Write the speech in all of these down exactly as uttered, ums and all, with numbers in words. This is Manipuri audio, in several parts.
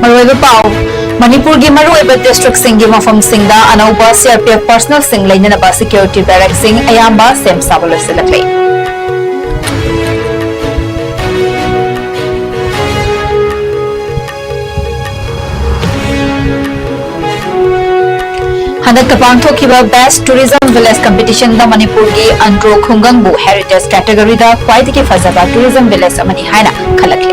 ꯃꯔꯨꯑꯣꯏꯕ ꯄꯥꯎ꯫ ꯃꯅꯤꯄꯨꯔꯒꯤ ꯃꯔꯨꯑꯣꯏꯕ ꯗꯤꯁꯇ꯭ꯔꯤꯛꯁꯤꯡꯒꯤ ꯃꯐꯝꯁꯤꯡꯗ ꯑꯅꯧꯕ ꯁꯤ ꯑꯥꯔ ꯄꯤ ꯑꯦꯐ ꯄꯔꯁꯅꯦꯜꯁꯤꯡ ꯂꯩꯅꯅꯕ ꯁꯦꯀ꯭ꯌꯨꯔꯤꯇꯤ ꯕꯦꯔꯦꯛꯁꯤꯡ ꯑꯌꯥꯝꯕ ꯁꯦꯝ ꯁꯥꯕ ꯂꯣꯏꯁꯤꯜꯂꯛꯂꯦ꯫ ꯍꯟꯗꯛꯇ ꯄꯥꯡꯊꯣꯛꯈꯤꯕ ꯕꯦꯁ꯭ꯠ ꯇꯨꯔꯤꯖꯝ ꯚꯤꯂꯦꯖ ꯀꯝꯄꯤꯇꯤꯁꯟꯗ ꯃꯅꯤꯄꯨꯔꯒꯤ ꯑꯟꯗ꯭ꯔꯣ ꯈꯨꯡꯒꯪꯕꯨ ꯍꯦꯔꯤꯇꯦꯖ ꯀꯦꯇꯦꯒꯣꯔꯤꯗ ꯈ꯭ꯋꯥꯏꯗꯒꯤ ꯐꯖꯕ ꯇꯨꯔꯤꯖꯝ ꯚꯤꯂꯦꯖ ꯑꯃꯅꯤ ꯍꯥꯏꯅ ꯈꯜꯂꯛꯂꯦ꯫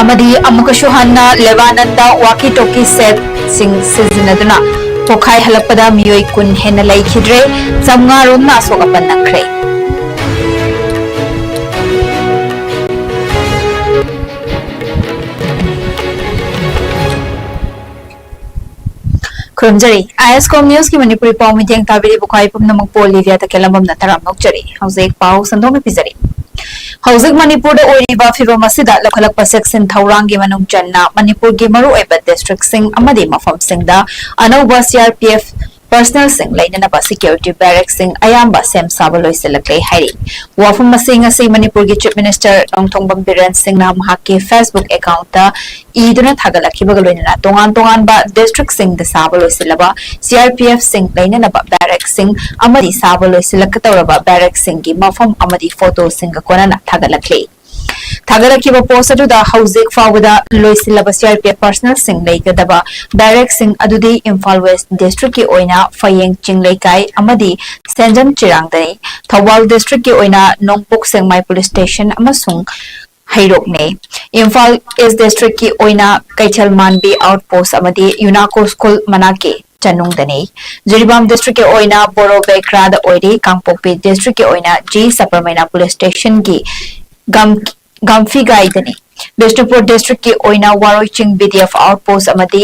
ꯑꯃꯗꯤ ꯑꯃꯨꯛꯀꯁꯨ ꯍꯟꯅ ꯂꯦꯕꯥꯅꯟꯗ ꯋꯥꯀꯤ ꯇꯣꯀꯤ ꯁꯦꯠꯁꯤꯡ ꯁꯤꯖꯤꯟꯅꯗꯨꯅ ꯄꯣꯈꯥꯏ ꯍꯜꯂꯛꯄꯗ ꯃꯤꯑꯣꯏ ꯀꯨꯟ ꯍꯦꯟꯅ ꯂꯩꯈꯤꯗ꯭ꯔꯦ, ꯆꯥꯝꯃꯉꯥ ꯔꯣꯝꯅ ꯑꯁꯣꯛ ꯑꯄꯟ ꯅꯪꯈ꯭ꯔꯦ꯫ ꯈꯨꯔꯨꯝꯖꯔꯤ꯫ ꯑꯥꯏ ꯑꯦꯁ ꯀꯣꯝ ꯅ꯭ꯌꯨꯁꯀꯤ ꯃꯅꯤꯄꯨꯔꯤ ꯄꯥꯎ ꯃꯤꯠꯌꯦꯡ ꯇꯥꯕꯤꯔꯤꯕ ꯈ꯭ꯋꯥꯏ ꯄꯨꯝꯅꯃꯛꯄꯨ ꯂꯤꯕꯤꯌꯥ ꯇꯈꯦꯜꯂꯝꯕꯝꯅ ꯇꯔꯥꯝꯅ ꯑꯣꯛꯆꯔꯤ꯫ ꯍꯧꯖꯤꯛ ꯄꯥꯎ ꯁꯟꯗꯣꯛꯅ ꯄꯤꯖꯔꯤ꯫ ꯍꯧꯖꯤꯛ ꯃꯅꯤꯄꯨꯔꯗ ꯑꯣꯏꯔꯤꯕ ꯐꯤꯕꯝ ꯑꯁꯤꯗ ꯂꯧꯈꯠꯂꯛꯄ ꯆꯦꯛꯁꯤꯟ ꯊꯧꯔꯥꯡꯒꯤ ꯃꯅꯨꯡ ꯆꯟꯅ ꯃꯅꯤꯄꯨꯔꯒꯤ ꯃꯔꯨꯑꯣꯏꯕ ꯗꯤꯁꯇ꯭ꯔꯤꯛꯁꯤꯡ ꯑꯃꯗꯤ ꯃꯐꯝꯁꯤꯡꯗ ꯑꯅꯧꯕ ꯁꯤ ꯑꯥꯔ ꯄꯤ ꯑꯦꯐ ꯄꯔꯁꯅꯦꯜꯁꯤꯡ ꯂꯩꯅꯅꯕ ꯁꯦꯀ꯭ꯌꯨꯔꯤꯇꯤ ꯕꯦꯔꯦꯛꯁꯤꯡ ꯑꯌꯥꯝꯕ ꯁꯦꯝ ꯁꯥꯕ ꯂꯣꯏꯁꯤꯜꯂꯛꯂꯦ ꯍꯥꯏꯔꯤ꯫ ꯋꯥꯐꯝ ꯑꯁꯤ ꯉꯁꯤ ꯃꯅꯤꯄꯨꯔꯒꯤ ꯆꯤꯐ ꯃꯤꯅꯤꯁꯇꯔ ꯅꯣꯡꯊꯣꯝꯕꯝ ꯕꯤꯔꯦꯟ ꯁꯤꯡꯅ ꯃꯍꯥꯛꯀꯤ ꯐꯦꯁꯕꯨꯛ ꯑꯦꯀꯥꯎꯟꯠꯇ ꯏꯗꯨꯅ ꯊꯥꯒꯠꯂꯛꯈꯤꯕꯒ ꯂꯣꯏꯅꯅ ꯇꯣꯉꯥꯟ ꯇꯣꯉꯥꯟꯕ ꯗꯤꯁꯇ꯭ꯔꯤꯛꯁꯤꯡꯗ ꯁꯥꯕ ꯂꯣꯏꯁꯤꯜꯂꯕ ꯁꯤ ꯑꯥꯔ ꯄꯤ ꯑꯦꯐꯁꯤꯡ ꯂꯩꯅꯅꯕ ꯕꯦꯔꯦꯛꯁꯤꯡ ꯑꯃꯗꯤ ꯁꯥꯕ ꯂꯣꯏꯁꯤꯜꯂꯛꯀꯗꯧꯔꯕ ꯕꯦꯔꯦꯛꯁꯤꯡꯒꯤ ꯃꯐꯝ ꯑꯃꯗꯤ ꯐꯣꯇꯣꯁꯤꯡꯒ ꯀꯣꯟꯅꯅ ꯊꯥꯒꯠꯂꯛꯂꯤ꯫ ꯊꯥꯒꯠꯂꯛꯈꯤꯕ ꯄꯣꯁ꯭ꯠ ꯑꯗꯨꯗ ꯍꯧꯖꯤꯛ ꯐꯥꯎꯕꯗ ꯂꯣꯏꯁꯤꯜꯂꯕ ꯁꯤ ꯑꯥꯔ ꯄꯤ ꯑꯦꯐ ꯄꯔꯁꯅꯦꯜꯁꯤꯡ ꯂꯩꯒꯗꯕ ꯕꯦꯔꯦꯛꯁꯤꯡ ꯑꯗꯨꯗꯤ ꯏꯝꯐꯥꯜ ꯋꯦꯁ꯭ꯠ ꯗꯤꯁꯇ꯭ꯔꯤꯛꯀꯤ ꯑꯣꯏꯅ ꯐꯌꯦꯡ ꯆꯤꯡꯂꯩꯀꯥꯏ ꯑꯃꯗꯤ ꯁꯦꯟꯖꯝ ꯆꯤꯔꯥꯡꯗꯅꯤ꯫ ꯊꯧꯕꯥꯜ ꯗꯤꯁꯇ꯭ꯔꯤꯛꯀꯤ ꯑꯣꯏꯅ ꯅꯣꯡꯄꯣꯛ ꯁꯦꯛꯃꯥꯏ ꯄꯨꯂꯤꯁ ꯁ꯭ꯇꯦꯁꯟ ꯑꯃꯁꯨꯡ ꯍꯩꯔꯣꯛꯅꯦ꯫ ꯏꯝꯐꯥꯜ ꯏꯁ꯭ꯠ ꯗꯤꯁꯇ꯭ꯔꯤꯛꯀꯤ ꯑꯣꯏꯅ ꯀꯩꯊꯦꯜ ꯃꯥꯟꯕꯤ ꯑꯥꯎꯠ ꯄꯣꯁ꯭ꯠ ꯑꯃꯗꯤ ꯌꯨꯅꯥꯀꯣ ꯁ꯭ꯀꯨꯜ ꯃꯅꯥꯛꯀꯤ ꯆꯅꯨꯡꯗꯅꯤ꯫ ꯖꯤꯔꯤꯕꯥꯝ ꯗꯤꯁꯇ꯭ꯔꯤꯛꯀꯤ ꯑꯣꯏꯅ ꯕꯣꯔꯣ ꯕꯦꯀ꯭ꯔꯥꯗ ꯑꯣꯏꯔꯤ꯫ ꯀꯥꯡꯄꯣꯛꯄꯤ ꯗꯤꯁꯇ꯭ꯔꯤꯛꯀꯤ ꯑꯣꯏꯅ ꯖꯤ ꯁꯕꯔꯃꯩꯅ ꯄꯨꯂꯤꯁ ꯁ꯭ꯇꯦꯁꯟꯒꯤ ꯒꯝ-, ꯒꯝꯐꯤꯒꯥꯏꯗꯅꯤ꯫ ꯕꯤꯁꯅꯨꯄꯨꯔ ꯗꯤꯁꯇ꯭ꯔꯤꯛꯀꯤ ꯑꯣꯏꯅ ꯋꯥꯔꯣꯏ ꯆꯤꯡ B D F out post ꯑꯃꯗꯤ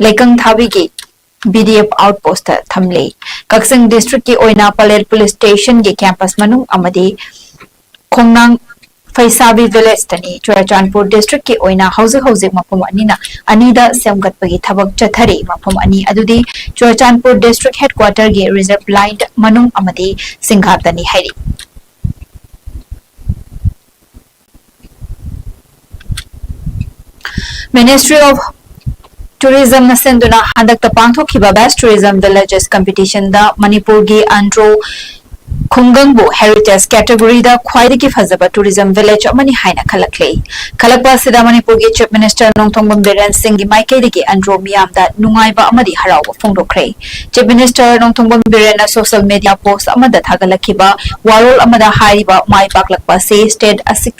ꯂꯩꯀꯪ ꯊꯥꯕꯤꯒꯤ ꯕꯤ ꯗꯤ ꯑꯦꯐ ꯑꯥꯎꯠ ꯄꯣꯁ꯭ꯠꯇ ꯊꯝꯂꯤ꯫ ꯀꯛꯆꯤꯡ ꯗꯤꯁꯇ꯭ꯔꯤꯛꯀꯤ ꯑꯣꯏꯅ ꯄꯂꯦꯜ ꯄꯨꯂꯤꯁ ꯁ꯭ꯇꯦꯁꯟꯒꯤ ꯀꯦꯝꯄꯁ ꯃꯅꯨꯡ ꯑꯃꯗꯤ ꯈꯣꯡꯅꯥꯡ ꯐꯩꯁꯥꯕꯤ ꯚꯤꯂꯦꯖꯇꯅꯤ꯫ ꯆꯨꯔꯆꯥꯟꯄꯨꯔ ꯗꯤꯁꯇ꯭ꯔꯤꯛꯀꯤ ꯑꯣꯏꯅ ꯍꯧꯖꯤꯛ ꯍꯧꯖꯤꯛ ꯃꯐꯝ ꯑꯅꯤꯅ ꯑꯅꯤꯗ ꯁꯦꯝꯒꯠꯄꯒꯤ ꯊꯕꯛ ꯆꯠꯊꯔꯤ꯫ ꯃꯐꯝ ꯑꯅꯤ ꯑꯗꯨꯗꯤ ꯆꯨꯔꯆꯥꯟꯄꯨꯔ ꯗꯤꯁꯇ꯭ꯔꯤꯛ ꯍꯦꯗꯀ꯭ꯋꯥꯇꯔꯒꯤ ꯔꯤꯖꯔꯚ ꯂꯥꯏꯟ ꯃꯅꯨꯡ ꯑꯃꯗꯤ ꯁꯤꯡꯒꯥꯇꯅꯤ ꯍꯥꯏꯔꯤ꯫ Ministry of Tourismꯅ ꯁꯤꯟꯗꯨꯅ ꯍꯟꯗꯛꯇ ꯄꯥꯡꯊꯣꯛꯈꯤꯕ Best Tourism Villages Competitionꯗ ꯃꯅꯤꯄꯨꯔꯒꯤ ꯑꯟꯗ꯭ꯔꯣ ꯈꯨꯡꯒꯪꯕꯨ Heritage categoryꯗ ꯈ꯭ꯋꯥꯏꯗꯒꯤ ꯐꯖꯕ tourism village ꯑꯃꯅꯤ ꯍꯥꯏꯅ ꯈꯜꯂꯛꯂꯦ꯫ ꯈꯜꯂꯛꯄ ꯑꯁꯤꯗ ꯃꯅꯤꯄꯨꯔꯒꯤ Chief Minister ꯅꯣꯡꯊꯣꯝꯕꯝ ꯕꯤꯔꯦꯟ ꯁꯤꯡꯒꯤ ꯃꯥꯏꯀꯩꯗꯒꯤ ꯑꯟꯗ꯭ꯔꯣ ꯃꯤꯌꯥꯝꯗ ꯅꯨꯡꯉꯥꯏꯕ ꯑꯃꯗꯤ ꯍꯔꯥꯎꯕ ꯐꯣꯡꯗꯣꯛꯈ꯭ꯔꯦ꯫ Chief Minister Nongthombam ꯕꯤꯔꯦꯟꯅ social media post ꯑꯃꯗ ꯊꯥꯒꯠꯂꯛꯈꯤꯕ ꯋꯥꯔꯣꯜ ꯑꯃꯗ ꯍꯥꯏꯔꯤꯕ ꯃꯥꯏ ꯄꯥꯛꯂꯛꯄ ꯑꯁꯤ state ꯑꯁꯤ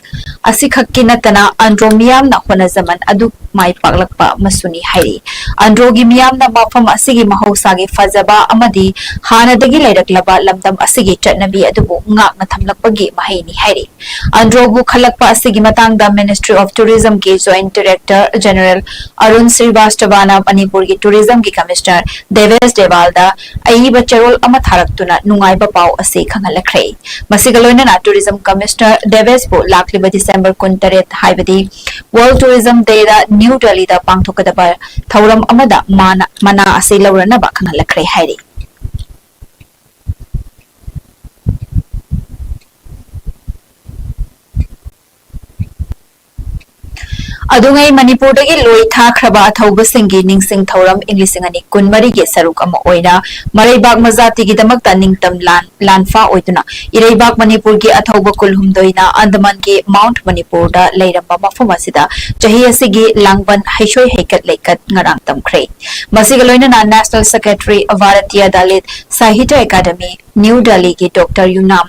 ꯑꯁꯤꯈꯛꯀꯤ ꯅꯠꯇꯅ ꯑꯟꯗ꯭ꯔꯣ ꯃꯤꯌꯥꯝꯅ ꯍꯣꯠꯅꯖꯃꯟ ꯑꯗꯨ ꯃꯥꯏ ꯄꯥꯛꯂꯛꯄ ꯑꯃꯁꯨꯅꯤ ꯍꯥꯏꯔꯤ꯫ ꯑꯟꯗ꯭ꯔꯣꯒꯤ ꯃꯤꯌꯥꯝꯅ ꯃꯐꯝ ꯑꯁꯤꯒꯤ ꯃꯍꯧꯁꯥꯒꯤ ꯐꯖꯕ ꯑꯃꯗꯤ ꯍꯥꯟꯅꯗꯒꯤ ꯂꯩꯔꯛꯂꯕ ꯂꯝꯗꯝ ꯑꯁꯤꯒꯤ ꯆꯠꯅꯕꯤ ꯑꯗꯨꯕꯨ ꯉꯥꯛꯅ ꯊꯝꯂꯛꯄꯒꯤ ꯃꯍꯩꯅꯤ ꯍꯥꯏꯔꯤ꯫ ꯑꯟꯗ꯭ꯔꯣꯕꯨ ꯈꯜꯂꯛꯄ ꯑꯁꯤꯒꯤ ꯃꯇꯥꯡꯗ Ministry of Tourismꯒꯤ Joint Director General Arun ꯁ꯭ꯔꯤꯕꯥꯁꯇꯕꯥꯅ ꯃꯅꯤꯄꯨꯔꯒꯤ Tourismꯒꯤ Commissioner ꯗꯦꯕꯦꯁ ꯗꯦꯋꯥꯜꯗ ꯑꯏꯕ ꯆꯦꯔꯣꯜ ꯑꯃ ꯊꯥꯔꯛꯇꯨꯅ ꯅꯨꯡꯉꯥꯏꯕ ꯄꯥꯎ ꯑꯁꯤ ꯈꯪꯍꯜꯂꯛꯈ꯭ꯔꯦ꯫ ꯃꯁꯤꯒ ꯂꯣꯏꯅꯅ Tourism Commissioner ꯗꯦꯕꯦꯁꯄꯨ ꯂꯥꯛꯂꯤꯕ December ꯀꯨꯟꯇꯔꯦꯠ ꯍꯥꯏꯕꯗꯤ World Tourism Dayꯗ New Delhiꯗ ꯄꯥꯡꯊꯣꯛꯀꯗꯕ ꯊꯧꯔꯝ ꯑꯃꯗ ꯃꯥꯅ ꯃꯅꯥ ꯑꯁꯤ ꯂꯧꯔꯅꯕ ꯈꯪꯍꯜꯂꯛꯈ꯭ꯔꯦ ꯍꯥꯏꯔꯤ꯫ ꯑꯗꯨꯉꯩ ꯃꯅꯤꯄꯨꯔꯗꯒꯤ ꯂꯣꯏ ꯊꯥꯈ꯭ꯔꯕ ꯑꯊꯧꯕꯁꯤꯡꯒꯤ ꯅꯤꯡꯁꯤꯡ ꯊꯧꯔꯝ ꯏꯪ ꯂꯤꯁꯤꯡ ꯑꯅꯤ ꯀꯨꯟꯃꯔꯤꯒꯤ ꯁꯔꯨꯛ ꯑꯃ ꯑꯣꯏꯅ ꯃꯔꯩꯕꯥꯛ ꯃꯖꯥꯇꯤꯒꯤꯗꯃꯛꯇ ꯅꯤꯡꯇꯝ ꯂꯥꯟ, ꯂꯥꯟꯐꯥ ꯑꯣꯏꯗꯨꯅ ꯏꯔꯩꯕꯥꯛ ꯃꯅꯤꯄꯨꯔꯒꯤ ꯑꯊꯧꯕ ꯀꯨꯜꯍꯨꯝꯗꯣꯏꯅ ꯑꯟꯗꯃꯥꯟꯒꯤ Mount ꯃꯅꯤꯄꯨꯔꯗ ꯂꯩꯔꯝꯕ ꯃꯐꯝ ꯑꯁꯤꯗ ꯆꯍꯤ ꯑꯁꯤꯒꯤ ꯂꯥꯡꯕꯟ ꯍꯩꯁꯣꯏ ꯍꯩꯀꯠ ꯂꯩꯀꯠ ꯉꯔꯥꯡ ꯇꯝꯈ꯭ꯔꯦ꯫ ꯃꯁꯤꯒ ꯂꯣꯏꯅꯅ National Secretary Bharatiya Dalit Sahitya Academy, New Delhiꯒꯤ Doctor ꯌꯨꯅꯥꯝ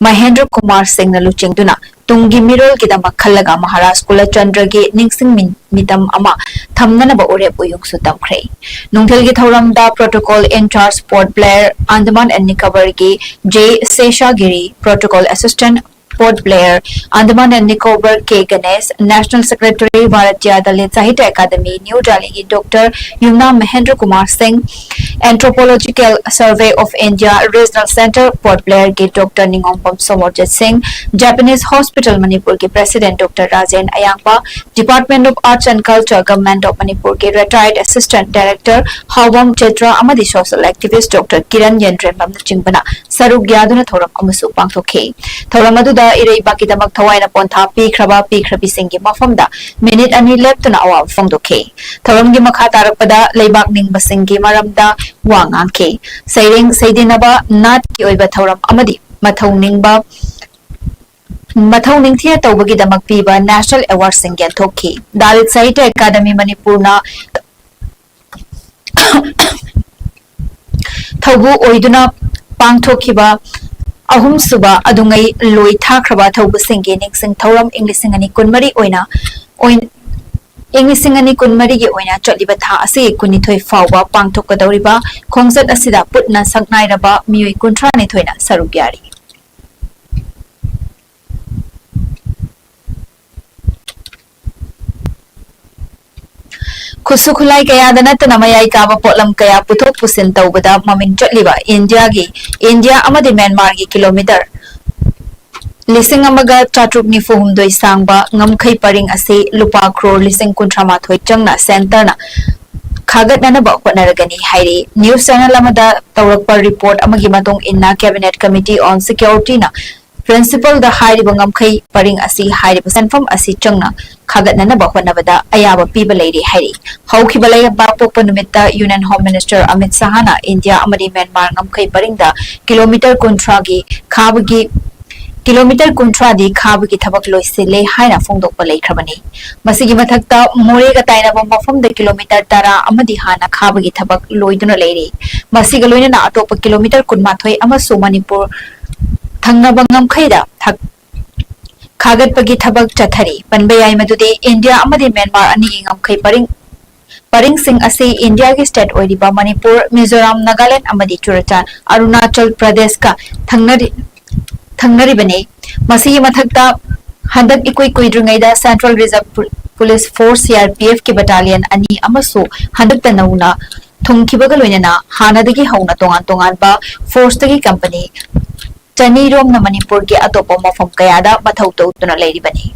Mahendra Kumar ꯁꯤꯡꯅ ꯂꯨꯆꯤꯡꯗꯨꯅ ꯇꯨꯡꯒꯤ ꯃꯤꯔꯣꯜꯒꯤꯗꯃꯛ ꯈꯜꯂꯒ ꯃꯍꯥꯔꯥꯖ ꯀꯨꯂꯆꯟꯗ꯭ꯔꯒꯤ ꯅꯤꯡꯁꯤꯡ ꯃꯤꯟ-, ꯃꯤꯇꯝ ꯑꯃ ꯊꯝꯅꯅꯕ ꯎꯔꯦꯞ ꯎꯌꯨꯡꯁꯨ ꯇꯝꯈ꯭ꯔꯦ꯫ ꯅꯨꯡꯊꯤꯜꯒꯤ ꯊꯧꯔꯝꯗ Protocol in Charge Port Blair, Andaman and Nicobarꯒꯤ J Seshagiri, Protocol Assistant Port Blair, Andaman and Nicobar K Ganesh, National Secretary, Bharatiya Dalit Sahitya Academy, New Delhi ꯒꯤ Doctor Yumnam Mahendra Kumar Singh, Anthropological Survey of India Regional Center, Port Blair ꯒꯤ Doctor Ningompam Somorjit Singh, Japanese Hospital Manipur ꯒꯤ President Doctor Rajen Ayangba, Department of Arts and Culture, Government of Manipur ꯒꯤ Retired Assistant Director Haobam Chaitra ꯑꯃꯗꯤ Social Activist Doctor Kiran Yenrembamꯅꯆꯤꯡꯕꯅ ꯁꯔꯨꯛ ꯌꯥꯗꯨꯅ ꯊꯧꯔꯝ ꯑꯃꯁꯨ ꯄꯥꯡꯊꯣꯛꯈꯤ꯫ ꯊꯧꯔꯝ ꯑꯗꯨꯗ ꯏꯔꯩꯕꯥꯛꯀꯤꯗꯃꯛ ꯊꯋꯥꯏꯅ ꯄꯣꯟꯊꯥ ꯄꯤꯈ꯭ꯔꯕ ꯄꯤꯈ꯭ꯔꯕꯤꯁꯤꯡꯒꯤ ꯃꯐꯝꯗ ꯃꯤꯅꯤꯠ ꯑꯅꯤ ꯂꯦꯞꯇꯨꯅ ꯑꯋꯥꯕ ꯐꯣꯡꯗꯣꯛꯈꯤ꯫ ꯊꯧꯔꯝꯒꯤ ꯃꯈꯥ ꯇꯥꯔꯛꯄꯗ ꯂꯩꯕꯥꯛ ꯅꯤꯡꯕꯁꯤꯡꯒꯤ ꯃꯔꯝꯗ ꯋꯥ ꯉꯥꯡꯈꯤ꯫ ꯁꯩꯔꯦꯡ ꯁꯩꯗꯦꯟꯅꯕ, ꯅꯥꯠꯀꯤ ꯑꯣꯏꯕ ꯊꯧꯔꯝ ꯑꯃꯗꯤ ꯃꯊꯧ ꯅꯤꯡꯕ, ꯃꯊꯧ ꯅꯤꯡꯊꯤꯅ ꯇꯧꯕꯒꯤꯗꯃꯛ ꯄꯤꯕ National Awardꯁꯤꯡ ꯌꯦꯟꯊꯣꯛꯈꯤ꯫ ꯗꯥꯂꯤꯠ ꯁꯥꯍꯤꯇ꯭ꯌ ꯑꯦꯀꯥꯗꯃꯤ ꯃꯅꯤꯄꯨꯔꯅ ꯊꯧꯕꯨ ꯑꯣꯏꯗꯨꯅ ꯄꯥꯡꯊꯣꯛꯈꯤꯕ ꯑꯍꯨꯝꯁꯨꯕ ꯑꯗꯨꯉꯩ ꯂꯣꯏ ꯊꯥꯈ꯭ꯔꯕ ꯊꯧꯕꯨꯁꯤꯡꯒꯤ ꯅꯤꯡꯁꯤꯡ ꯊꯧꯔꯝ ꯏꯪ ꯂꯤꯁꯤꯡ ꯑꯅꯤ ꯀꯨꯟꯃꯔꯤ ꯑꯣꯏꯅ, ꯑꯣꯏ-, ꯏꯪ ꯂꯤꯁꯤꯡ ꯑꯅꯤ ꯀꯨꯟꯃꯔꯤꯒꯤ ꯑꯣꯏꯅ ꯆꯠꯂꯤꯕ ꯊꯥ ꯑꯁꯤꯒꯤ ꯀꯨꯟꯅꯤꯊꯣꯏ ꯐꯥꯎꯕ ꯄꯥꯡꯊꯣꯛꯀꯗꯧꯔꯤꯕ ꯈꯣꯡꯆꯠ ꯑꯁꯤꯗ ꯄꯨꯟꯅ ꯁꯛꯅꯥꯏꯔꯕ ꯃꯤꯑꯣꯏ ꯀꯨꯟꯊ꯭ꯔꯥꯅꯤꯊꯣꯏꯅ ꯁꯔꯨꯛ ꯌꯥꯔꯤ꯫ ꯈꯨꯠꯁꯨ ꯈꯨꯠꯂꯥꯏ ꯀꯌꯥꯗ ꯅꯠꯇꯅ ꯃꯌꯥꯏ ꯀꯥꯕ ꯄꯣꯠꯂꯝ ꯀꯌꯥ ꯄꯨꯊꯣꯛ ꯄꯨꯁꯤꯟ ꯇꯧꯕꯗ ꯃꯃꯤꯡ ꯆꯠꯂꯤꯕ ꯏꯟꯗꯤꯌꯥꯒꯤ, ꯏꯟꯗꯤꯌꯥ ꯑꯃꯗꯤ ꯃ꯭ꯌꯥꯟꯃꯥꯔꯒꯤ ꯀꯤꯂꯣꯃꯤꯇꯔ ꯂꯤꯁꯤꯡ ꯑꯃꯒ ꯆꯥꯇ꯭ꯔꯨꯛ ꯅꯤꯐꯨ ꯍꯨꯝꯗꯣꯏ ꯁꯥꯡꯕ ꯉꯝꯈꯩ ꯄꯔꯤꯡ ꯑꯁꯤ ꯂꯨꯄꯥ ꯀ꯭ꯔꯣꯔ ꯂꯤꯁꯤꯡ ꯀꯨꯟꯊ꯭ꯔꯥ ꯃꯥꯊꯣꯏ ꯆꯪꯅ ꯁꯦꯟꯇꯔꯅ ꯈꯥꯒꯠꯅꯅꯕ ꯍꯣꯠꯅꯔꯒꯅꯤ ꯍꯥꯏꯔꯤ꯫ ꯅ꯭ꯌꯨꯁ ꯆꯦꯅꯦꯜ ꯑꯃꯗ ꯇꯧꯔꯛꯄ ꯔꯤꯄꯣꯔꯠ ꯑꯃꯒꯤ ꯃꯇꯨꯡ ꯏꯟꯅ, Cabinet Committee on Securityꯅ ꯄ꯭ꯔꯤꯟꯁꯤꯄꯜꯗ ꯍꯥꯏꯔꯤꯕ ꯉꯝꯈꯩ ꯄꯔꯤꯡ ꯑꯁꯤ ꯍꯥꯏꯔꯤꯕ ꯁꯦꯟꯐꯝ ꯑꯁꯤ ꯆꯪꯅ ꯈꯥꯒꯠꯅꯅꯕ ꯍꯣꯠꯅꯕꯗ ꯑꯌꯥꯕ ꯄꯤꯕ ꯂꯩꯔꯦ ꯍꯥꯏꯔꯤ꯫ ꯍꯧꯈꯤꯕ ꯂꯩꯕꯥꯛ ꯄꯣꯛꯄ ꯅꯨꯃꯤꯠꯇ Union Home Minister ꯑꯃꯤꯠ ꯁꯍꯥꯅ ꯏꯟꯗꯤꯌꯥ ꯑꯃꯗꯤ ꯃ꯭ꯌꯥꯟꯃꯥꯔ ꯉꯝꯈꯩ ꯄꯔꯤꯡꯗ ꯀꯤꯂꯣꯃꯤꯇꯔ ꯀꯨꯟꯊ꯭ꯔꯥꯒꯤ ꯈꯥꯕꯒꯤ, ꯀꯤꯂꯣꯃꯤꯇꯔ ꯀꯨꯟꯊ꯭ꯔꯥꯗꯤ ꯈꯥꯕꯒꯤ ꯊꯕꯛ ꯂꯣꯏꯁꯤꯜꯂꯦ ꯍꯥꯏꯅ ꯐꯣꯡꯗꯣꯛꯄ ꯂꯩꯈ꯭ꯔꯕꯅꯤ꯫ ꯃꯁꯤꯒꯤ ꯃꯊꯛꯇ ꯃꯣꯔꯦꯒ ꯇꯥꯏꯅꯕ ꯃꯐꯝꯗ ꯀꯤꯂꯣꯃꯤꯇꯔ ꯇꯔꯥ ꯑꯃꯗꯤ ꯍꯥꯟꯅ ꯈꯥꯕꯒꯤ ꯊꯕꯛ ꯂꯣꯏꯗꯨꯅ ꯂꯩꯔꯤ꯫ ꯃꯁꯤꯒ ꯂꯣꯏꯅꯅ ꯑꯇꯣꯞꯄ ꯀꯤꯂꯣꯃꯤꯇꯔ ꯀꯨꯟꯃꯥꯊꯣꯏ ꯑꯃꯁꯨ ꯃꯅꯤꯄꯨꯔ ꯊꯪꯅꯕ ꯉꯝꯈꯩꯗ ꯊꯛ-, ꯈꯥꯒꯠꯄꯒꯤ ꯊꯕꯛ ꯆꯠꯊꯔꯤ꯫ ꯄꯟꯕ ꯌꯥꯏ ꯃꯗꯨꯗꯤ ꯏꯟꯗꯤꯌꯥ ꯑꯃꯗꯤ ꯃ꯭ꯌꯥꯟꯃꯥꯔ ꯑꯅꯤꯒꯤ ꯉꯝꯈꯩ ꯄꯔꯤꯡ, ꯄꯔꯤꯡꯁꯤꯡ ꯑꯁꯤ ꯏꯟꯗꯤꯌꯥꯒꯤ state ꯑꯣꯏꯔꯤꯕ ꯃꯅꯤꯄꯨꯔ, ꯃꯤꯖꯣꯔꯥꯝ, ꯅꯥꯒꯥꯂꯦꯟ ꯑꯃꯗꯤ ꯆꯨꯔꯆꯥꯟ, ꯑꯔꯨꯅꯥꯆꯜ ꯄ꯭ꯔꯗꯦꯁꯀ ꯊꯪꯅꯔꯤ-, ꯊꯪꯅꯔꯤꯕꯅꯤ꯫ ꯃꯁꯤꯒꯤ ꯃꯊꯛꯇ, ꯍꯟꯗꯛ ꯏꯀꯨꯏ ꯀꯨꯏꯗ꯭ꯔꯤꯉꯩꯗ Central Reserve Pu-, Police Force, C R P F ꯀꯤ battalion ꯑꯅꯤ ꯑꯃꯁꯨ ꯍꯟꯗꯛꯇ ꯅꯧꯅ ꯊꯨꯡꯈꯤꯕꯒ ꯂꯣꯏꯅꯅ ꯍꯥꯟꯅꯗꯒꯤ ꯍꯧꯅ ꯇꯣꯉꯥꯟ ꯇꯣꯉꯥꯟꯕ force ꯇꯒꯤ company ꯆꯅꯤ ꯔꯣꯝꯅ ꯃꯅꯤꯄꯨꯔꯒꯤ ꯑꯇꯣꯞꯄ ꯃꯐꯝ ꯀꯌꯥꯗ ꯃꯊꯧ ꯇꯧꯗꯨꯅ ꯂꯩꯔꯤꯕꯅꯤ꯫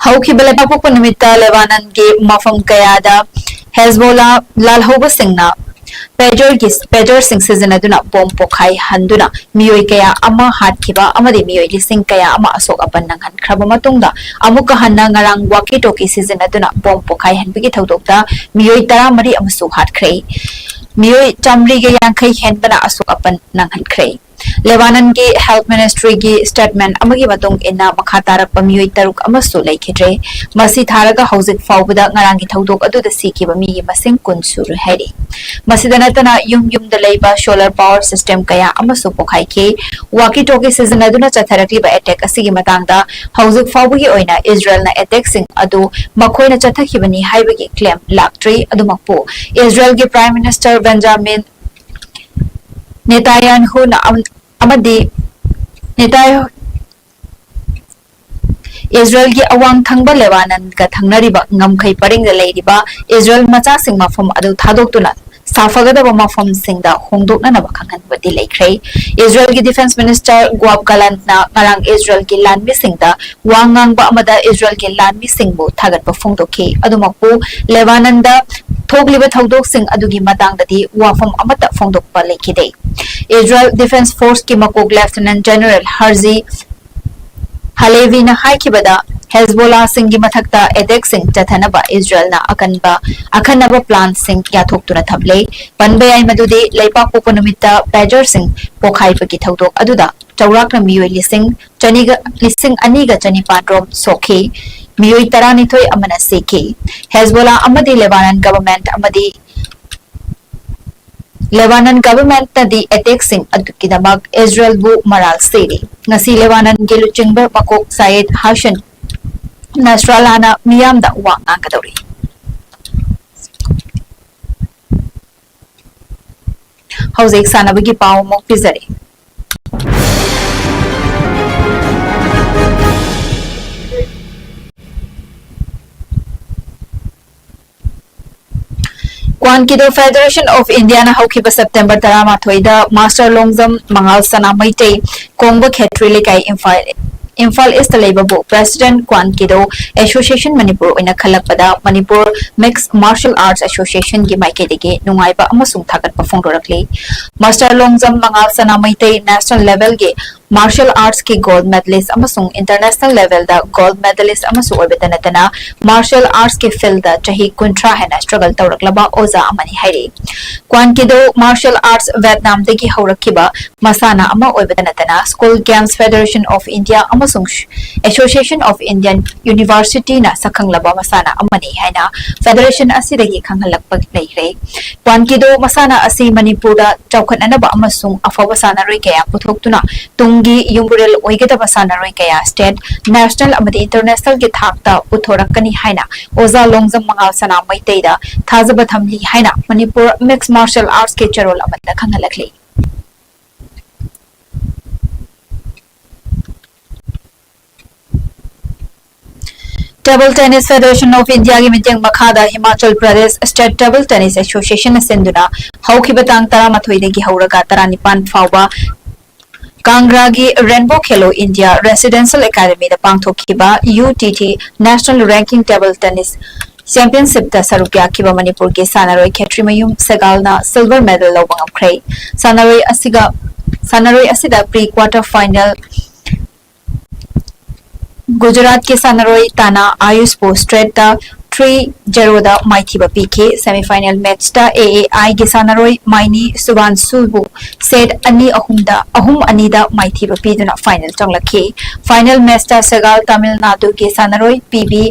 ꯍꯧꯈꯤꯕ ꯂꯩꯕꯥꯛꯄꯣꯛꯄ ꯅꯨꯃꯤꯠꯇ ꯂꯦꯕꯥꯅꯟꯒꯤ ꯃꯐꯝ ꯀꯌꯥꯗ ꯍꯦꯖꯕꯣꯂꯥ ꯂꯥꯜꯍꯧꯕꯁꯤꯡꯅ pager ꯒꯤ, pager ꯁꯤꯡ ꯁꯤꯖꯤꯟꯅꯗꯨꯅ bomb ꯄꯣꯈꯥꯏꯍꯟꯗꯨꯅ ꯃꯤꯑꯣꯏ ꯀꯌꯥ ꯑꯃ ꯍꯥꯠꯈꯤꯕ ꯑꯃꯗꯤ ꯃꯤꯑꯣꯏ ꯂꯤꯁꯤꯡ ꯀꯌꯥ ꯑꯃ ꯑꯁꯣꯛ ꯑꯄꯟ ꯅꯪꯍꯟꯈ꯭ꯔꯕ ꯃꯇꯨꯡꯗ, ꯑꯃꯨꯛꯀ ꯍꯟꯅ ꯉꯔꯥꯡ walkie talkie ꯁꯤꯖꯤꯟꯅꯗꯨꯅ bomb ꯄꯣꯈꯥꯏꯍꯟꯕꯒꯤ ꯊꯧꯗꯣꯛꯇ ꯃꯤꯑꯣꯏ ꯇꯔꯥꯃꯔꯤ ꯑꯃꯁꯨ ꯍꯥꯠꯈ꯭ꯔꯦ꯫ ꯃꯤꯑꯣꯏ ꯆꯥꯃꯔꯤꯒ ꯌꯥꯡꯈꯩ ꯍꯦꯟꯕꯅ ꯑꯁꯣꯛ ꯑꯄꯟ ꯅꯪꯍꯟꯈ꯭ꯔꯦ꯫ ꯂꯦꯕꯥꯅꯟꯒꯤ Health Ministry ꯒꯤ statement ꯑꯃꯒꯤ ꯃꯇꯨꯡ ꯏꯟꯅ, ꯃꯈꯥ ꯇꯥꯔꯛꯄ ꯃꯤꯑꯣꯏ ꯇꯔꯨꯛ ꯑꯃꯁꯨ ꯂꯩꯈꯤꯗ꯭ꯔꯦ꯫ ꯃꯁꯤ ꯊꯥꯔꯒ ꯍꯧꯖꯤꯛ ꯐꯥꯎꯕꯗ ꯉꯔꯥꯡꯒꯤ ꯊꯧꯗꯣꯛ ꯑꯗꯨꯗ ꯁꯤꯈꯤꯕ ꯃꯤꯒꯤ ꯃꯁꯤꯡ ꯀꯨꯟ ꯁꯨꯔꯦ ꯍꯥꯏꯔꯤ꯫ ꯃꯁꯤꯗ ꯅꯠꯇꯅ, ꯌꯨꯝ ꯌꯨꯝꯗ ꯂꯩꯕ solar power system ꯀꯌꯥ ꯑꯃꯁꯨ ꯄꯣꯈꯥꯏꯈꯤ꯫ Walkie talkie ꯁꯤꯖꯤꯟꯅꯗꯨꯅ ꯆꯠꯊꯔꯛꯂꯤꯕ attack ꯑꯁꯤꯒꯤ ꯃꯇꯥꯡꯗ ꯍꯧꯖꯤꯛ ꯐꯥꯎꯕꯒꯤ ꯑꯣꯏꯅ ꯏꯖꯔꯦꯜꯅ attack ꯁꯤꯡ ꯑꯗꯨ ꯃꯈꯣꯏꯅ ꯆꯠꯊꯈꯤꯕꯅꯤ ꯍꯥꯏꯕꯒꯤ claim ꯂꯥꯛꯇ꯭ꯔꯤ꯫ ꯑꯗꯨꯃꯛꯄꯨ, ꯏꯖꯔꯦꯜꯒꯤ Prime Minister Benjamin ꯅꯦꯇꯥꯌꯥꯟꯍꯨꯅ ꯑꯃ-, ꯑꯃꯗꯤ ꯅꯦꯇꯥꯌ-, ꯏꯖꯔꯦꯜꯒꯤ ꯑꯋꯥꯡ ꯊꯪꯕ ꯂꯦꯕꯥꯅꯟꯒ ꯊꯪꯅꯔꯤꯕ ꯉꯝꯈꯩ ꯄꯔꯤꯡꯗ ꯂꯩꯔꯤꯕ ꯏꯖꯔꯦꯜ ꯃꯆꯥꯁꯤꯡ ꯃꯐꯝ ꯑꯗꯨ ꯊꯥꯗꯣꯛꯇꯨꯅ ꯁꯥꯐꯒꯗꯕ ꯃꯐꯝꯁꯤꯡꯗ ꯍꯣꯡꯗꯣꯛꯅꯅꯕ ꯈꯪꯍꯟꯕꯗꯤ ꯂꯩꯈ꯭ꯔꯦ꯫ ꯏꯖꯔꯦꯜꯒꯤ Defence Minister ꯒꯣꯑꯥꯕ ꯒꯥꯂꯥꯟꯠꯅ ꯉꯔꯥꯡ ꯏꯖꯔꯦꯜꯒꯤ ꯂꯥꯟꯃꯤꯁꯤꯡꯗ ꯋꯥ ꯉꯥꯡꯕ ꯑꯃꯗ ꯏꯖꯔꯦꯜꯒꯤ ꯂꯥꯟꯃꯤꯁꯤꯡꯕꯨ ꯊꯥꯒꯠꯄ ꯐꯣꯡꯗꯣꯛꯈꯤ꯫ ꯑꯗꯨꯃꯛꯄꯨ, ꯂꯦꯕꯥꯅꯟꯗ ꯊꯣꯛꯂꯤꯕ ꯊꯧꯗꯣꯛꯁꯤꯡ ꯑꯗꯨꯒꯤ ꯃꯇꯥꯡꯗꯗꯤ ꯋꯥꯐꯝ ꯑꯃꯠꯇ ꯐꯣꯡꯗꯣꯛꯄ ꯂꯩꯈꯤꯗꯦ꯫ ꯏꯖꯔꯦꯜ Defence Force ꯀꯤ ꯃꯀꯣꯛ Lieutenant General ꯍꯔꯖꯤ ꯍꯂꯦꯚꯤꯅ ꯍꯥꯏꯈꯤꯕꯗ, ꯍꯦꯖꯕꯣꯂꯥꯁꯤꯡꯒꯤ ꯃꯊꯛꯇ attack ꯁꯤꯡ ꯆꯠꯊꯅꯕ ꯏꯖꯔꯦꯜꯅ ꯑꯀꯟꯕ, ꯑꯈꯟꯅꯕ plan ꯁꯤꯡ ꯌꯥꯊꯣꯛꯇꯨꯅ ꯊꯝꯂꯦ꯫ ꯄꯟꯕ ꯌꯥꯏ ꯃꯗꯨꯗꯤ, ꯂꯩꯕꯥꯛꯄꯣꯛꯄ ꯅꯨꯃꯤꯠꯇ pager ꯁꯤꯡ ꯄꯣꯈꯥꯏꯕꯒꯤ ꯊꯧꯗꯣꯛ ꯑꯗꯨꯗ ꯆꯥꯎꯔꯥꯛꯅ ꯃꯤꯑꯣꯏ ꯂꯤꯁꯤꯡ ꯆꯅꯤꯒ, ꯂꯤꯁꯤꯡ ꯑꯅꯤꯒ ꯆꯅꯤꯄꯥꯟ ꯔꯣꯝ ꯁꯣꯛꯈꯤ꯫ ꯃꯤꯑꯣꯏ ꯇꯔꯥꯅꯤꯊꯣꯏ ꯑꯃꯅ ꯁꯤꯈꯤ꯫ ꯍꯦꯖꯕꯣꯂꯥ ꯑꯃꯗꯤ ꯂꯦꯕꯥꯅꯟ government ꯑꯃꯗꯤ ꯂꯦꯕꯥꯅꯟ government ꯅꯗꯤ attack ꯁꯤꯡ ꯑꯗꯨꯒꯤꯗꯃꯛ ꯏꯖꯔꯦꯜꯕꯨ ꯃꯔꯥꯜ ꯁꯤꯔꯤ꯫ ꯉꯁꯤ ꯂꯦꯕꯥꯅꯟꯒꯤ ꯂꯨꯆꯤꯡꯕ ꯃꯀꯣꯛ ꯁꯥꯌꯦꯗ ꯍꯥꯁꯟ ꯅꯁꯔꯥꯂꯥꯅ ꯃꯤꯌꯥꯝꯗ ꯋꯥ ꯉꯥꯡꯒꯗꯧꯔꯤ꯫ ꯍꯧꯖꯤꯛ ꯁꯥꯟꯅꯕꯒꯤ ꯄꯥꯎ ꯑꯃꯨꯛ ꯄꯤꯖꯔꯤ꯫ Kwan Kido Federation of Indiaꯅ ꯍꯧꯈꯤꯕ September ꯇꯔꯥꯃꯥꯊꯣꯏꯗ Master Longjam Mangal Sana Meitei, ꯀꯣꯡꯕ ꯈꯦꯇ꯭ꯔꯤ ꯂꯩꯀꯥꯏ, Imphal, Imphal Eastꯇ ꯂꯩꯕꯕꯨ President Kwan Kido Association Manipur ꯑꯣꯏꯅ ꯈꯜꯂꯛꯄꯗ Manipur Mixed Martial Arts Associationꯒꯤ ꯃꯥꯏꯀꯩꯗꯒꯤ ꯅꯨꯡꯉꯥꯏꯕ ꯑꯃꯁꯨꯡ ꯊꯥꯒꯠꯄ ꯐꯣꯡꯗꯣꯔꯛꯂꯤ꯫ Master Longjam Mangal Sana Meitei national levelꯒꯤ martial artsꯀꯤ gold medalist ꯑꯃꯁꯨꯡ international levelꯗ gold medalist ꯑꯃꯁꯨ ꯑꯣꯏꯕꯇ ꯅꯠꯇꯅ, martial artsꯀꯤ fieldꯗ ꯆꯍꯤ ꯀꯨꯟꯊ꯭ꯔꯥ ꯍꯦꯟꯅ struggle ꯇꯧꯔꯛꯂꯕ ꯑꯣꯖꯥ ꯑꯃꯅꯤ ꯍꯥꯏꯔꯤ꯫ Kwan Kido martial arts Vietnamꯗꯒꯤ ꯍꯧꯔꯛꯈꯤꯕ ꯃꯁꯥꯟꯅ ꯑꯃ ꯑꯣꯏꯕꯇ ꯅꯠꯇꯅ, School Games Federation of India ꯑꯃꯁꯨꯡ Association of Indian Universityꯅ ꯁꯛꯈꯪꯂꯕ ꯃꯁꯥꯟꯅ ꯑꯃꯅꯤ ꯍꯥꯏꯅ federation ꯑꯁꯤꯗꯒꯤ ꯈꯪꯍꯜꯂꯛꯄ ꯂꯩꯈ꯭ꯔꯦ꯫ Kwan Kido ꯃꯁꯥꯟꯅ ꯑꯁꯤ ꯃꯅꯤꯄꯨꯔꯗ ꯆꯥꯎꯈꯠꯅꯅꯕ ꯑꯃꯁꯨꯡ ꯑꯐꯕ ꯁꯥꯟꯅꯔꯣꯏ ꯀꯌꯥ ꯄꯨꯊꯣꯛꯇꯨꯅ ꯇꯨꯡꯒꯤ ꯌꯨꯝꯕꯨꯔꯦꯜ ꯑꯣꯏꯒꯗꯕ ꯁꯥꯟꯅꯔꯣꯏ ꯀꯌꯥ state, national ꯑꯃꯗꯤ internationalꯒꯤ ꯊꯥꯛꯇ ꯄꯨꯊꯣꯔꯛꯀꯅꯤ ꯍꯥꯏꯅ ꯑꯣꯖꯥ ꯂꯣꯡꯖꯝ ꯃꯉꯥꯜ ꯁꯅꯥ ꯃꯩꯇꯩꯗ ꯊꯥꯖꯕ ꯊꯝꯂꯤ ꯍꯥꯏꯅ Manipur Mixed Martial Artsꯀꯤ ꯆꯦꯔꯣꯜ ꯑꯃꯗ ꯈꯪꯍꯜꯂꯛꯂꯤ꯫ Table Tennis Federation of Indiaꯒꯤ ꯃꯤꯠꯌꯦꯡ ꯃꯈꯥꯗ Himachal Pradesh State Table Tennis Associationꯅ ꯁꯤꯟꯗꯨꯅ ꯍꯧꯈꯤꯕ ꯇꯥꯡ ꯇꯔꯥꯃꯥꯊꯣꯏꯗꯒꯤ ꯍꯧꯔꯒ ꯇꯔꯥꯅꯤꯄꯥꯟ ꯐꯥꯎꯕ ꯀꯥꯡꯒ꯭ꯔꯥꯒꯤ Rainbow Khelo India Residential Academyꯗ ꯄꯥꯡꯊꯣꯛꯈꯤꯕ UTT National Ranking Table Tennis Championshipꯇ ꯁꯔꯨꯛ ꯌꯥꯈꯤꯕ ꯃꯅꯤꯄꯨꯔꯒꯤ ꯁꯥꯟꯅꯔꯣꯏ ꯈꯦꯇ꯭ꯔꯤꯃꯌꯨꯝ ꯁꯦꯒꯥꯜꯅ silver medal ꯂꯧꯕ ꯉꯝꯈ꯭ꯔꯦ꯫ ꯁꯥꯟꯅꯔꯣꯏ ꯑꯁꯤꯒ, ꯁꯥꯟꯅꯔꯣꯏ ꯑꯁꯤꯗ pre quarter final ꯒꯨꯖꯔꯥꯠꯀꯤ ꯁꯥꯟꯅꯔꯣꯏ ꯇꯥꯅꯥ ꯑꯥꯌꯨꯁꯄꯨ straightꯇ three zeroꯗ ꯃꯥꯏꯊꯤꯕ ꯄꯤꯈꯤ꯫ Semi final matchꯇ AAIꯒꯤ ꯁꯥꯟꯅꯔꯣꯏ ꯃꯥꯏꯅꯤ ꯁꯨꯕꯥꯟꯁꯨꯕꯨ set ꯑꯅꯤ ꯑꯍꯨꯝꯗ, ꯑꯍꯨꯝ ꯑꯅꯤꯗ ꯃꯥꯏꯊꯤꯕ ꯄꯤꯗꯨꯅ final ꯆꯪꯂꯛꯈꯤ꯫ Final matchꯇ ꯁꯦꯒꯥꯜ ꯇꯥꯃꯤꯜ ꯅꯥꯗꯨꯒꯤ ꯁꯥꯟꯅꯔꯣꯏ ꯄꯤ ꯕꯤ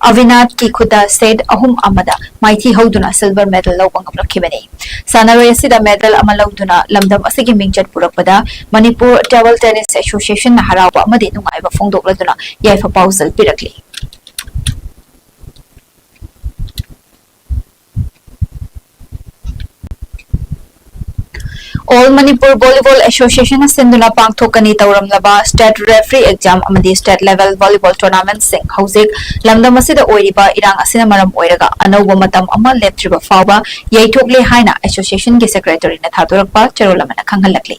ꯑꯚꯤꯅꯥꯊꯀꯤ ꯈꯨꯠꯇ set ꯑꯍꯨꯝ ꯑꯃꯗ ꯃꯥꯏꯊꯤ ꯍꯧꯗꯨꯅ silver medal ꯂꯧꯕ ꯉꯝꯂꯛꯈꯤꯕꯅꯤ꯫ ꯁꯥꯟꯅꯔꯣꯏ ꯑꯁꯤꯗ medal ꯑꯃ ꯂꯧꯗꯨꯅ ꯂꯝꯗꯝ ꯑꯁꯤꯒꯤ ꯃꯤꯡꯆꯠ ꯄꯨꯔꯛꯄꯗ Manipur Table Tennis Associationꯅ ꯍꯔꯥꯎꯕ ꯑꯃꯗꯤ ꯅꯨꯡꯉꯥꯏꯕ ꯐꯣꯡꯗꯣꯛꯂꯗꯨꯅ ꯌꯥꯏꯐ ꯄꯥꯎꯖꯦꯜ ꯄꯤꯔꯛꯂꯤ꯫ All Manipur Volleyball Association ꯅ ꯁꯤꯟꯗꯨꯅ ꯄꯥꯡꯊꯣꯛꯀꯅꯤ ꯇꯧꯔꯝꯂꯕ State Referee Exam ꯑꯃꯗꯤ State Level Volleyball Tournament ꯁꯤꯡ ꯍꯧꯖꯤꯛ ꯂꯝꯗꯝ ꯑꯁꯤꯗ ꯑꯣꯏꯔꯤꯕ ꯏꯔꯥꯡ ꯑꯁꯤꯅ ꯃꯔꯝ ꯑꯣꯏꯔꯒ ꯑꯅꯧꯕ ꯃꯇꯝ ꯑꯃ ꯂꯦꯞꯇ꯭ꯔꯤꯕ ꯐꯥꯎꯕ ꯌꯩꯊꯣꯛꯂꯦ ꯍꯥꯏꯅ Association ꯒꯤ Secretary ꯅ ꯊꯥꯗꯣꯔꯛꯄ ꯆꯦꯔꯣꯜ ꯑꯃꯅ ꯈꯪꯍꯜꯂꯛꯂꯤ꯫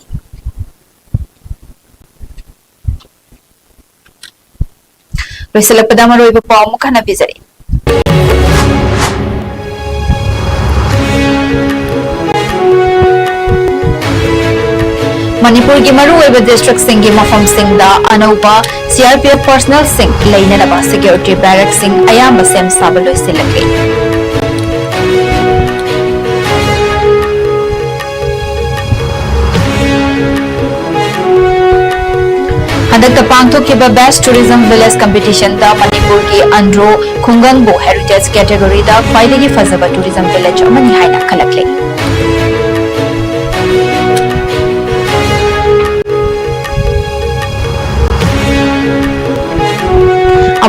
ꯂꯣꯏꯁꯤꯜꯂꯛꯄꯗ ꯃꯔꯨꯑꯣꯏꯕ ꯄꯥꯎ ꯑꯃꯨꯛ ꯍꯟꯅ ꯄꯤꯖꯔꯤ꯫ ꯃꯅꯤꯄꯨꯔꯒꯤ ꯃꯔꯨꯑꯣꯏꯕ district ꯁꯤꯡꯒꯤ ꯃꯐꯝꯁꯤꯡꯗ ꯑꯅꯧꯕ C R P F personnel ꯁꯤꯡ ꯂꯩꯅꯅꯕ security barrack ꯁꯤꯡ ꯑꯌꯥꯝꯕ ꯁꯦꯝ ꯁꯥꯕ ꯂꯣꯏꯁꯤꯜꯂꯛꯂꯦ꯫ ꯍꯟꯗꯛꯇ ꯄꯥꯡꯊꯣꯛꯈꯤꯕ Best Tourism Village Competition ꯗ ꯃꯅꯤꯄꯨꯔꯒꯤ ꯑꯟꯗ꯭ꯔꯣ ꯈꯨꯡꯒꯪꯕꯨ Heritage category ꯗ ꯈ꯭ꯋꯥꯏꯗꯒꯤ ꯐꯖꯕ tourism village ꯑꯃꯅꯤ ꯍꯥꯏꯅ ꯈꯜꯂꯛꯂꯦ꯫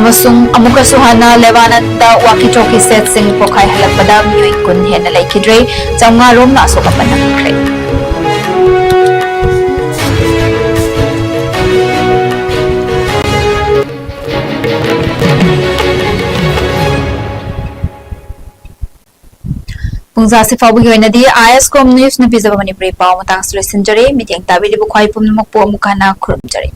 ꯑꯃꯁꯨꯡ ꯑꯃꯨꯛꯀꯁꯨ ꯍꯟꯅ ꯂꯦꯕꯥꯅꯟꯗ walkie talkie set ꯁꯤꯡ ꯄꯣꯈꯥꯏꯍꯜꯂꯛꯄꯗ ꯃꯤꯑꯣꯏ ꯀꯨꯟ ꯍꯦꯟꯅ ꯂꯩꯈꯤꯗ꯭ꯔꯦ, ꯆꯥꯝꯃꯉꯥ ꯔꯣꯝꯅ ꯑꯁꯣꯛ ꯑꯄꯟ ꯅꯪꯈ꯭ꯔꯦ꯫ ꯄꯨꯡꯖꯥꯁꯤ ꯐꯥꯎꯕꯒꯤ ꯑꯣꯏꯅꯗꯤ I S Com News ꯅ ꯄꯤꯖꯕ ꯃꯅꯤꯄꯨꯔꯤ ꯄꯥꯎ ꯃꯇꯥꯡꯁꯤ ꯂꯣꯏꯁꯤꯟꯖꯔꯦ꯫ ꯃꯤꯠꯌꯦꯡ ꯇꯥꯕꯤꯔꯤꯕ ꯈ꯭ꯋꯥꯏ ꯄꯨꯝꯅꯃꯛꯄꯨ ꯑꯃꯨꯛ ꯍꯟꯅ ꯈꯨꯔꯨꯝꯖꯔꯤ꯫